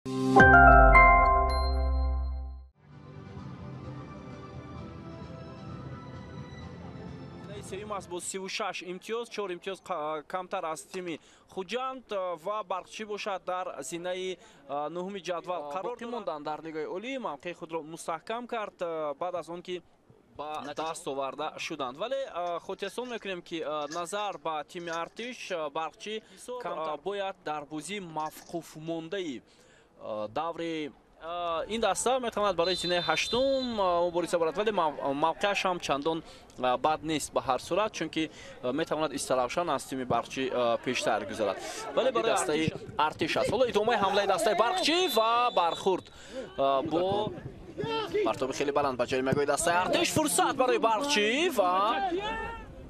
Сеюм аст бо 36 имтиёз, 4 имтиёз камтар аз тими Хуҷанд ва Барқчӣ бошад дар зинаи нуҳуми ҷадвал қарор монданд. Дар лигаи олӣ мавқеи худро мустаҳкам кард баъд аз он ки ба даст оварда шуданд. Вале хотиррасон мекунем, ки назар ба тими Артиш, Барқчӣ бояд дар бозии мавқуфмондаи даври ин даста метавонад барои зинаи ҳаштум мубориза барад, вале мавқеаш ҳам чандон бад нест ба ҳар сурат, чунки метавонад Истаравшан аз тими Барқчӣ пештар гузарад. Вале барои дастаи Артиш аст. Ҳоло идомаи ҳамлаи дастаи Барқчӣ ва бархурд бо партоби хеле баланд ба ҷаримагоҳи дастаи Артиш. Фурсат барои Барқчӣ ва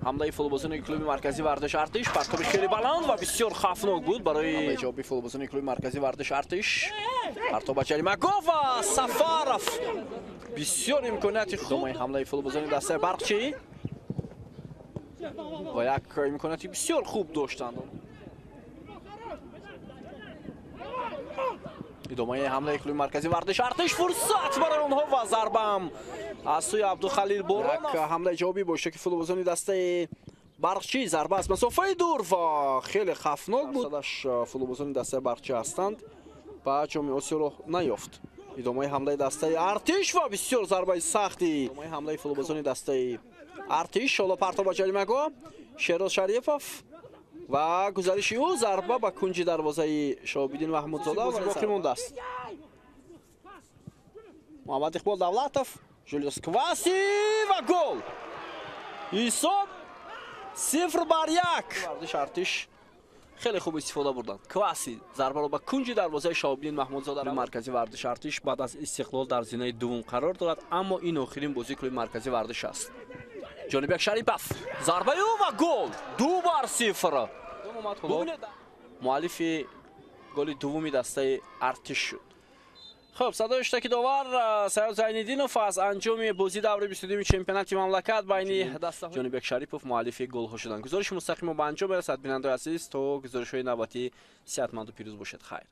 ҳамлаи футболбозони клуби марказии варзиши Артиш. Партоби хеле баланд ва бисёр хавфнок буд барои ҳамлаи ҷавобии футболбозони клуби марказии варзиши Артиш. Партоб ба ҷаримагоҳ ва Сафаров бисёр имконияти хуб. Ҳамлаи футболбозони дастаи Барқчӣ ва як имконияти бисёр хуб доштанд. Идомаи ҳамлаи клуби марказии варзиши Артиш. Фурсат барои онҳо ва зарбаам аз сӯи Абдухалил Боронов. Як ҳамлаи ҷавобӣ бо иштироки футболбозони дастаи Барқчӣ. Зарба аз масофаи дур ва хеле хавфнок буд. Футболбозони дастаи Барқчӣ ҳастанд, ба ҷоми Осиё роҳ наёфт. Идомаи ҳамлаи дастаи Артиш ва бисёр зарбаи сахти. Идомаи ҳамлаи футболбозони дастаи Артиш. Ҳоло партоб ба ҷаримагоҳ. Шероз Шарипов ва гузариши ӯ, зарба ба кунҷи дарвозаи Шоҳобиддин Маҳмудзода боқӣ мондааст. Муҳаммад Иқбол Давлатов, Жулиус Кваси ва гол. Ҳисоб 0-1. Варзиши Артиш хеле хуб истифода бурданд. Кваси зарбаро ба кунҷи дарвозаи Шоҳобиддин Маҳмудзода. Маркази варзиши Артиш баъд аз Истиқлол дар зинаи дуввум қарор дорад, аммо ин охирин бозии клуби марказии варзиш аст. Ҷонибек Шарипов, зарбаи ӯ ва гол. 2-0. Муаллифи голи дуввуми дастаи Артиш шуд. Хуб, садои иштироки довар Саёд Зайниддинов аз анҷоми бозии даври 22-ми чемпионати мамлакат байни дастаҳо Ҷонибек Шарипов муаллифи голҳо шуданд. Гузориши мустақимо ба анҷом мерасад. Бинандаои азиз, то гузоришҳои навбатӣ сиҳатманду пирӯз бошед. Хайр.